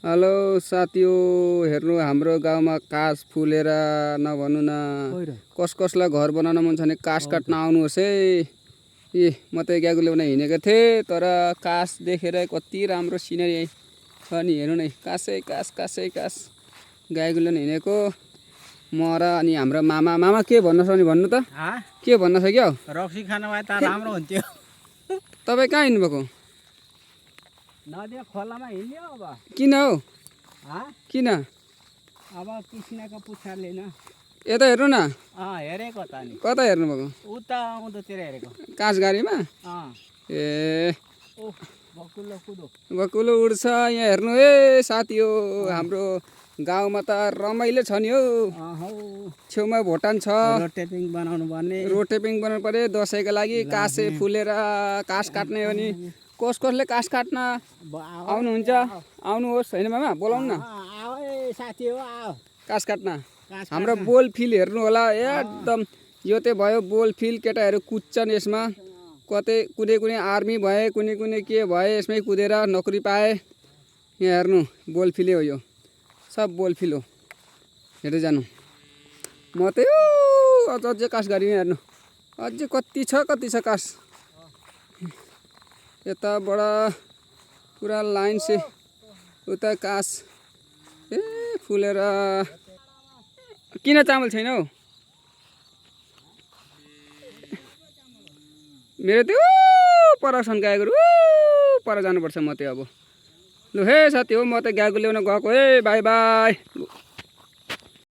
Hello साथीहरु, हेर्नु हाम्रो गाउँमा कास फुलेर नभन्नु न। कसलाई घर बनाउन मन छ भने कास काट्न आउनुहोस् है। म त ग्यागु ल्याउन हिँडेको थिएँ, तर कास देखेर कति राम्रो सिनेरी छ नि। हेर्नु नै, कासै कास कासै कास। ग्यागु ल्याउन हिँडेको म र अनि हाम्रो मामा के भन्न छ नि भन्नु त? के भन्न छ क्या? रक्सी खान भए त राम्रो हुन्थ्यो। तपाईँ कहाँ हिँड्नुभएको? नदिया खोलामा हिँड्यो अब। किन हौ? किन? अब कृष्णको पुच्छरले न। यता हेर्नु न। हेरेको त नि। कता हेर्नु भएको? उता उँधोतिर हेरेको। कास गाडीमा? ए बकुलो उड्छ यहाँ। हेर्नु है साथी हो, हाम्रो गाउँमा त रमाइलो छ नि हौ। छेउमा भोटान छ। रोटेपिङ बनाउनु पर्यो दसैँको लागि। कासे फुलेर कास काट्ने हो नि। कसले कास काट्न आउनुहुन्छ? आउनुहोस् होइन मामा, बोलाउनु न। साथी हो, कास काट्न। हाम्रो बोल फिल हेर्नु होला एकदम। यो त भयो बोल फिल। केटाहरू कुद्छन् यसमा। कतै कुनै आर्मी भए, कुनै के भए यसमै कुदेर नोकरी पाए। यहाँ हेर्नु बोल फिलै हो यो। सब बोल फिल हो। हेर्दै जानु। म त अझै कास गाडीमा हेर्नु। अझै कति छ कास। यताबाट पुरा लाइन से उता कास फुलेर। किन चामल छैन हौ? मेरो त्यो पर छन् गाईगोरु, पर जानुपर्छ म त्यो अब। लु हे साथी हो, म त गाईको ल्याउन गएको है। By by.